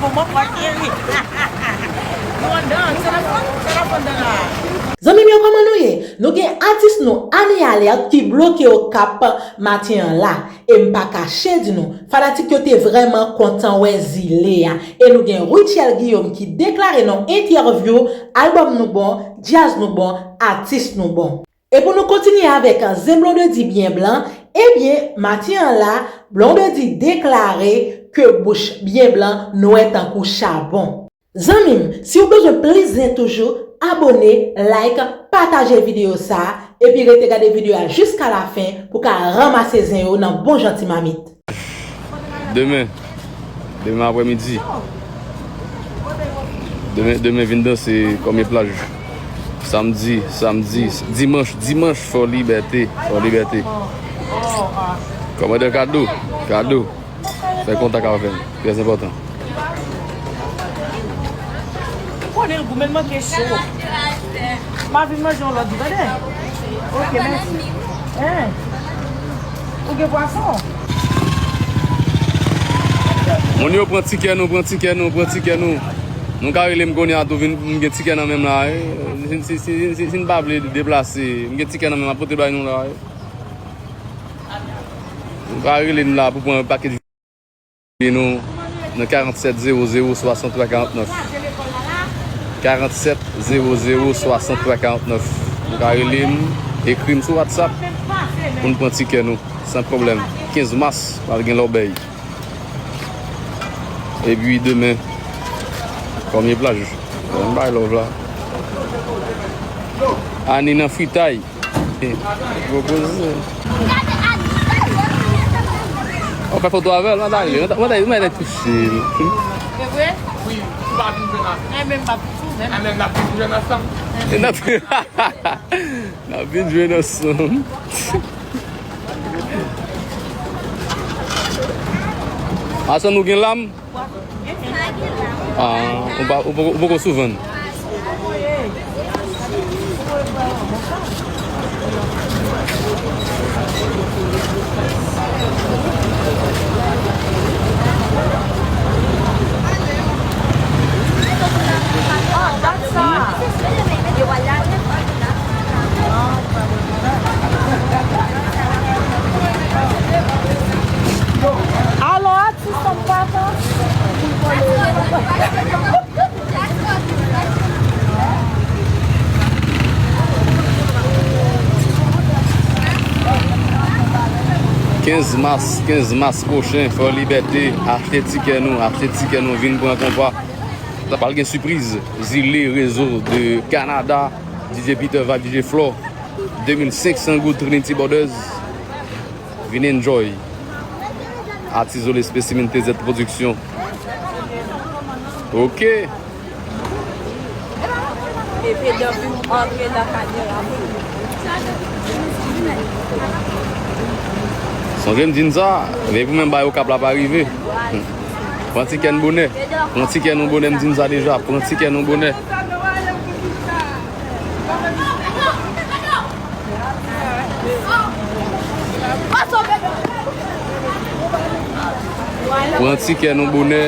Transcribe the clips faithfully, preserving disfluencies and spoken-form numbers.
Bon, mwen kwè ke wi. Nou anndan, se nan fon, se nan fon anndan la. Zanmi m yo, kòman nou ye? Nou gen atis nou, Annie Alerte, ki bloke Okap maten an la. E m pa kache di nou, fanatik yo te vrèman kontan wè zile a. E nou gen Rutshelle Guillaume ki deklare nan yon entèvyou, albòm nou bon, djaz nou bon, atis nou bon. E pou nou kontinye avèk zen Blondedy byen blan, ebyen, maten an la, Blondedy deklare ke bouch byen blan nwè tankou chabon. Zanmi m, si w bezwen plis zen toujou, abòne, like, pataje videyo sa a, epi rete gade videyo a jiska lafen pou w ka ranmase zen yo nan bon jan ti mamit. Demen, demen aprèmidi. Demen, demen vin danse Kòmye Plaj. Samdi, samdi, dimanch, dimanch, Fò Libète, Fò Libète. Kòmandan Kado, Kado. Fè kontak avè m. Trè enpòtan. Ou konnen l gou, men l manke cho. M a vin manje yon lòt jou, tande? Ok, mèsi. Hein? Ou gen pwason? Moun yo pran tikè nou, pran tikè nou, pran tikè nou. Nou ka rele m kounye a tou, vin, m gen tikè nan men m la, wi. Si, si, si, si, si n pa vle deplase, m gen tikè nan men m, m ap pote bay nou la, wi. Nou ka rele n la pou pran pakèt. Nou nan karannsèt zewo zewo swasanntwa karantnèf. Karannsèt zewo zewo swasanntwa karantnèf. Nou ka rele m, ekri m sou WhatsApp pou n pran tikè nou, san pwoblèm. Kenz mas, pral gen lòbèy. Epi demen, Kòmye Plaj. Bon, m bay love la. Annie nan fritay. Gwo koze. Ou fè foto avè l, mwen ta ri, mwen ta, mwen ta, mwen ta touche l. E vre? Wi, ou pa vin jwenn avè l. E menm pa vin jwenn. E menm n ap vin jwenn ansanm. N ap, n ap vin jwenn ansanm. Asan nou gen lam? Ah, ou pa, ou poko, ou poko sou vann. Alò, atis an vakans. Kenz mas, kenz mas pwochen, Fò Libète, achte tikè nou, achte tikè nou, vin pran konpa. Pral gen sipriz, Zile, Rezo de Kanada, D J Peter Vibe, D J Flo, de mil senk san goud, Trinity Borders. Vin enjoy. Atis Zole Specimen T Z Production. Ok. Epi depi m antre nan kamera. Sonje m di n sa, men pou menm bay Okap la pa rive. Pran tikè n bonè. Pran tikè nou bonè, m di n sa deja. Pran tikè nou bonè. Pran tikè nou bonè.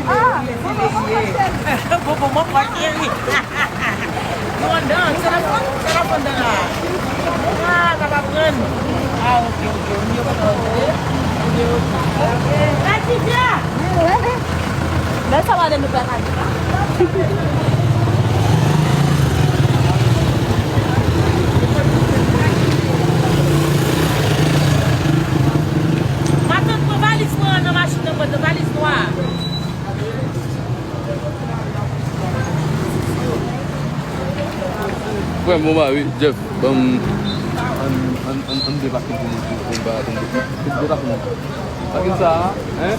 Ah, bon, bon, mwen pa keri. Nou anndan, se nan fon, se nan fon anndan la. Ah, sa pa pran. Ah, ok, ok. Lè sa va de nou fè kadi. Matant pran valiz mwen an nan machin nan, pran valiz nwa a. Frè m, bon bagay wi, Jeff, ban m Ann, ann, ann, ann depase pou nou, pou, pou nou pa atann depi. Depase nou. Sa ki sa, en?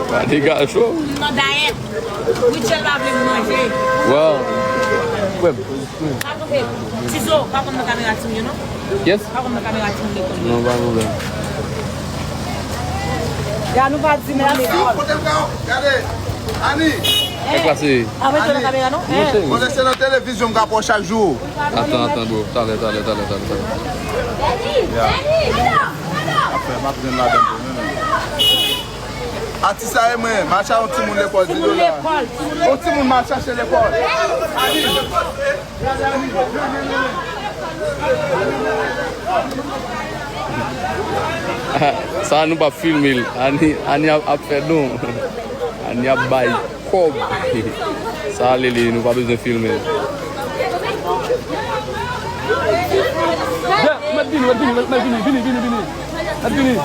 Pa de gacho. Richel pa vle m manje. Wow. Frè m. Pa kanpe. Tizo, pa pran nan kamera timoun yo, non. Yes. Pa pran nan kamera timoun lekòl yo. Non, pa pwoblèm. Ya nou pa di mèsi. Kote m ka, gade. Ani. Sa k pase? A mwen nan kamera, non. Mon cheri. Konnen se nan televizyon m ka pran chak jou. Atan, atan, bro. Talè, talè, talè, talè, talè. Ya. Apre, m ap jwenn ladan tou, men, men. Atis sa e mwen, mache a yon timoun lekòl, di dola. Timoun lekòl. Yon timoun m al chache lekòl. Ani. Sa nou p ap filme l. Ani, Ani ap, ap fè don. Ani ap bay kòb. Sa ale li, nou pa bezwen filme l. Mèt vini, mèt vini, mèt vini, vini, vini, vini. Mèt vini.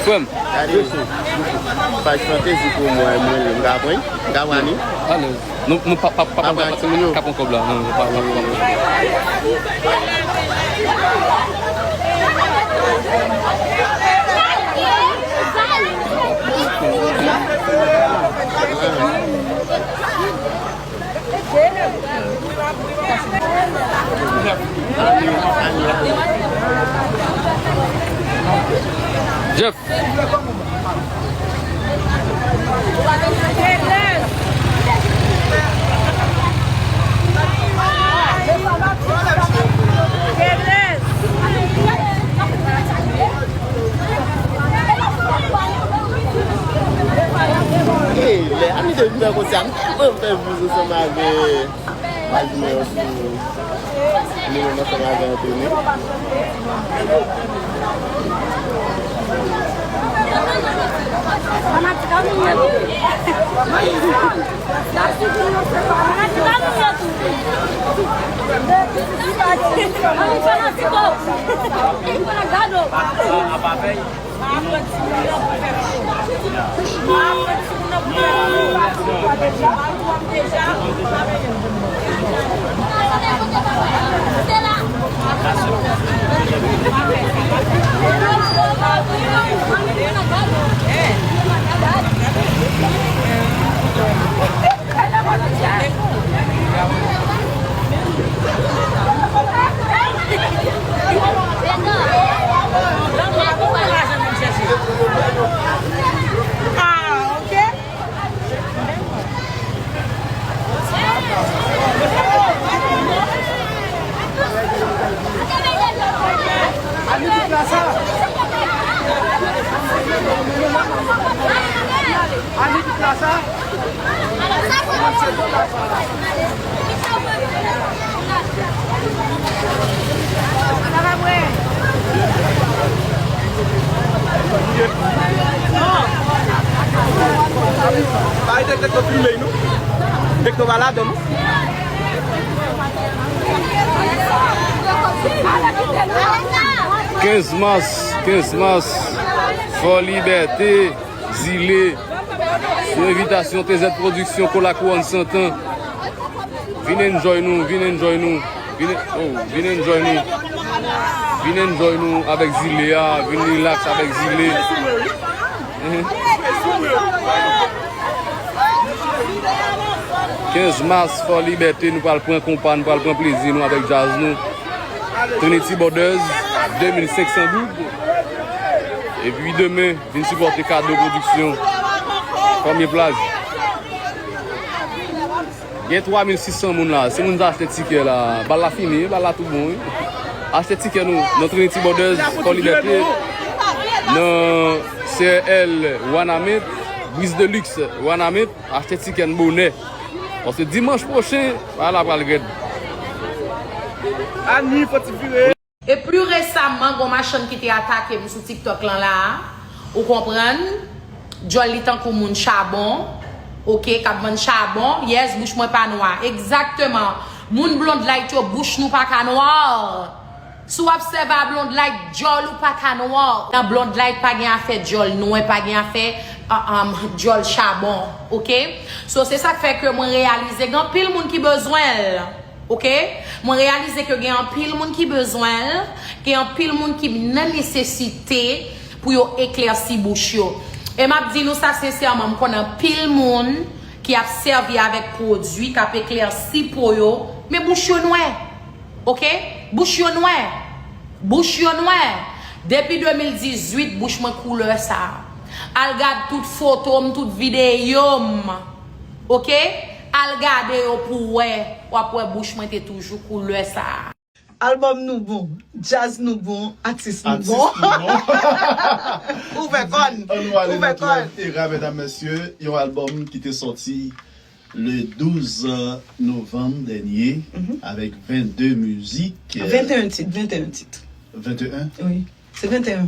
Frè m. Gade, paj fantezi pou mwen, mwen, m ka pran, m ka pran li. Alèz. Nou, nou pa, pa, pa, pa, pa, pa, pa pran kòb la. Non, non, pa, pa, pa, pa. Jeff. Hey, lè Ani te vin nan konsè a, m tèlman fè views ansanm avè paj mwen an sou li menm ansanm avè Anthony. Fanatik a vin yo tou. Fanatik a vin yo tou. Fanatik o. Gado. Ah, ok. Ani ki plas sa? Ani ki plas sa? Bay dèk, dèk, filme nou. Dèk, nou pa ladan, non. Kenz mas, kenz mas, Fò Libète, Zile, sou envitasyon T Z Production, Kòlakouwòn Santan. Vin enjoy nou, vin enjoy nou, vin, oh, vin enjoy nou. Vin enjoy nou avèk Zile a, vin relax avèk Zile. Kenz mas, Fò Libète, nou pral pran konpa, nou pral pran plezi nou avèk djaz nou. Trinity Borders, de mil senk san goud. Epi demen, vin sipòte Kado Pwodiksyon. Premye plaj. Gen twa mil sis san moun la. Si moun sa achte tikè la, bal la fini, bal la tout bon, wi. Achte tikè nou nan Trinity Borders, Fò Libète, nan C R L Wanament, Brise de Luxe Wanament. Achte tikè n bonè. Paske dimanch pwochen, bagay la pral rèd. Ani, fò ti vire. E pli resaman, gon machann ki te atake m sou TikTok lan la a, ou konprann? Djòl li tankou moun chabon, oke, k ap vann chabon. Yes, bouch mwen pa nwa. Egzakteman. Moun blond light yo, bouch nou pa ka nwa. Si w obsève a Blondlight, djòl ou pa ka nwa. Nan Blondlight pa gen afè djòl nwè, pa gen afè uh, um, djòl chabon, oke? So se sa k fè ke mwen reyalize gen anpil moun ki bezwen l, oke? Mwen reyalize ke gen anpil moun ki bezwen l, gen anpil moun ki nan nesesite pou yo eklèsi bouch yo. E m ap di nou sa sensèman, m konnen anpil moun ki ap sèvi avèk pwodui k ap eklèsi po yo, men bouch yo nwè. Oke? Bouch yo nwè. Bouch yo nwè. Depi de mil dizuit, bouch mwen koulè sa. Al gad tout foto m, tout videyo m. Oke? Al gade yo pou w wè. W ap wè bouch mwen te toujou koulè sa. Albòm nou bon, djaz nou bon, atis nou bon. Atis nou bon. Ou fè kòn. Ann nou ale nan trad era, medam, mesye, yon albòm ki te sòti le douz novanm dènye, avèk vennde mizik. Venteyen tit, venteyen tit. Venteyen? Wi, se venteyen.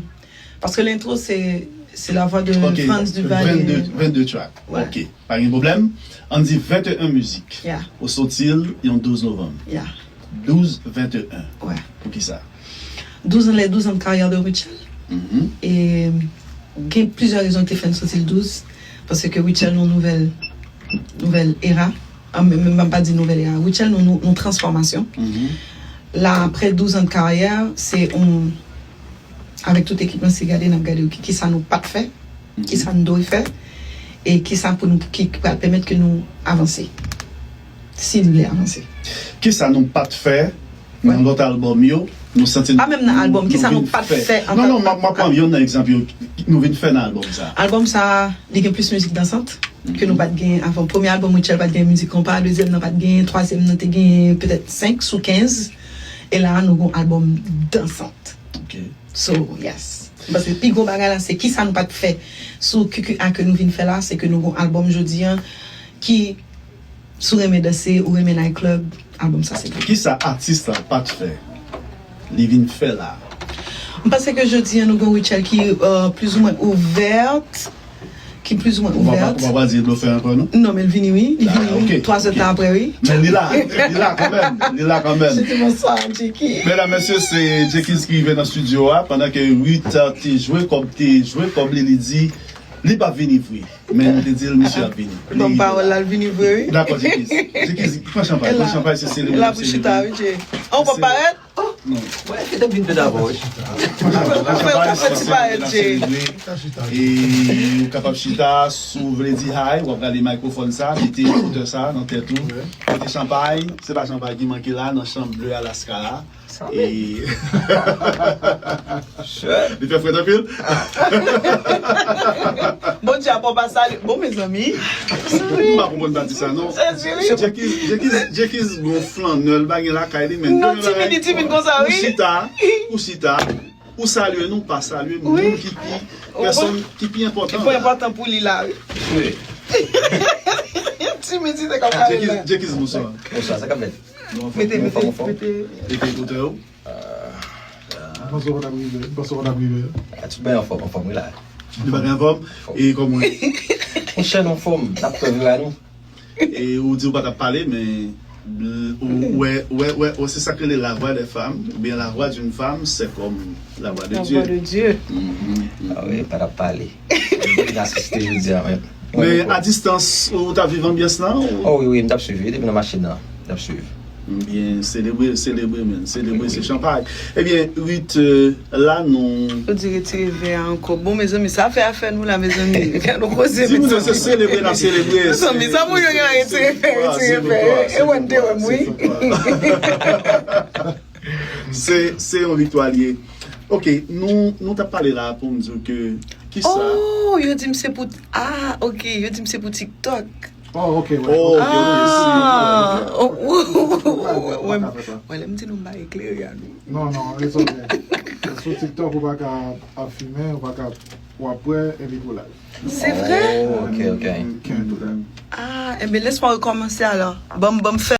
Paske lentwo se se la voix de Franz Duvalier. Vennde, vennde track. Wè. Ok, pa gen pwoblèm. Ann di venteyen mizik. Yeah. Ou sòti l yon douz novanm. Yeah. Douz venteyen. Wè. Poukisa? Douz an, les douze ans de carrière de Rutshelle. Mhm. E gen plizyè rezon ki te fè n sòti l douz. Paske Rutshelle nan nouvèl, nouvèl era. An, men, men, m pa di nouvèl era. Rutshelle nan nou, nou transfòmasyon. Mhm. La, apre douz an de karyè, se on, avèk tout ekip lan, se gade, n ap gade, ok, kisa nou pa t fè, kisa n dwe fè, e kisa pou nou, ki, ki pral pèmèt ke nou avanse. Si n vle avanse. Kisa nou pa t fè nan lòt albòm yo, nou santi nou, pa menm nan albòm, kisa nou pa t fè an non, non, m ap pran yonn nan egzanp yo, nou vin fè nan albòm sa. Albòm sa, li gen plis mizik dansant ke nou pa t gen avan. Premye albòm Rutshelle pa t gen mizik konpa, dezyèm nan pa t gen, twazyèm nan te gen petèt senk sou kenz. E la a, nou gon albòm dansant. Ok. So, yes. M panse pi gwo bagay la, se kisa nou pa t fè sou Q Q A ke nou vin fè la, se ke nou gon albòm jodi an ki, si w renmen danse, ou renmen night club, albòm sa se pou ou. Kisa atis la pa t fè, li vin fè la? M panse ke jodi an, nou gon Rutshelle ki, euh, plizoumwen ouvèt, ki plizoumwen ouvèt. Ou pa, ou pa pral di l blofè ankò, non? Non, men l vini, wi. Li vini, wi. Twazè tan apre, wi. Men li la, li la kanmenm, li la kanmenm. Se te bon sa, Jackie. Medam, mesye, se Jackie ki rive nan estidyo a, pandan ke Ruth te jwe kòb, te jwe kòb li, li di, li p ap vini vre. Men nou te di l, misye ap vini. Ban m pawòl la, l vini vre, wi. Dakò, Jackie. Jackie, pran chanpay, pran chanpay, se selebre, selebre. An, ou p ap parèt? Non. Mwen, se te vin pèt avè w, wi. Fè, fè ti parèt, Jay. E ou kapab chita, si w vle di hi, w ap gade mikrofòn sa, mete ekoutè sa nan tèt ou. Mete chanpay, se pa chanpay ki manke la, nan chanm ble Alaska a. E li fè frèt anpil. Bondye ap ba w pa sali. Bon, mezanmi. M pa konprann pati sa, non. Jackie, Jackie, Jackie gon flannè, l pa gen lakay li, men non, ti midi, ti midi konsa, wi. Ou chita, ou chita, ou salye nou, pa salye moun ki pi, pèsòn ki pi enpòtan. Ki pi enpòtan pou li la, wi. Ti midi, se kòm Jackie, bonswa. Bonswa, sa k ap fèt? Mete, mete, mete. Mete ekoutè yo. M panse w konn ap rive, m panse w konn ap rive. A, tout bagay anfòm, anfòm, wi la. Tout bagay anfòm? E kòman? Monchè, nou anfòm, n ap fè vre a nou. E ou di ou pa t ap pale, men ou wè, wè, wè, wè, se sa k rele la voix des femmes, oubyen la voix d'une femme, c'est comme la voix de Dieu. La voix de Dieu. Mhm, mhm. A wi, pa t ap pale. Mwen vin asiste jodi a menm. Men a distans, ou t ap viv anbyans lan? Oh wi, wi, m t ap swiv, wi, depi nan machin nan, m t ap swiv. Ebyen, selebre, selebre, men. Selebre, se chanpay. Ebyen, Ruth, euh, la nou. Ou di retire vè a ankò. Bon, mezanmi, sa fè afè nou la, mezanmi. Fè nou koze, mezanmi. Di moun yo se selebre n ap selebre. Mezanmi, sa moun yo gen retire vè, retire vè. E wè n te wè m, wi. Se, se yon viktwa li ye. Ok, nou, nou t ap pale la pou m di w ke kisa. Oh, yo di m se pou, ah, ok, yo di m se pou TikTok. Oh, ok, wè. Oh, ok, ok, si, ok, ok. Ah, oh, wè, lè m di nou m pa eklere a nou. Non, non, it's ok. Sou TikTok, ou pa ka ap fimen, ou pa ka, w ap wè, epi pou live. Se vre? Oh, ok, ok. Mm, ok. Ah, enben, lès mwen rekòmanse alò. Ban m, ban m fè.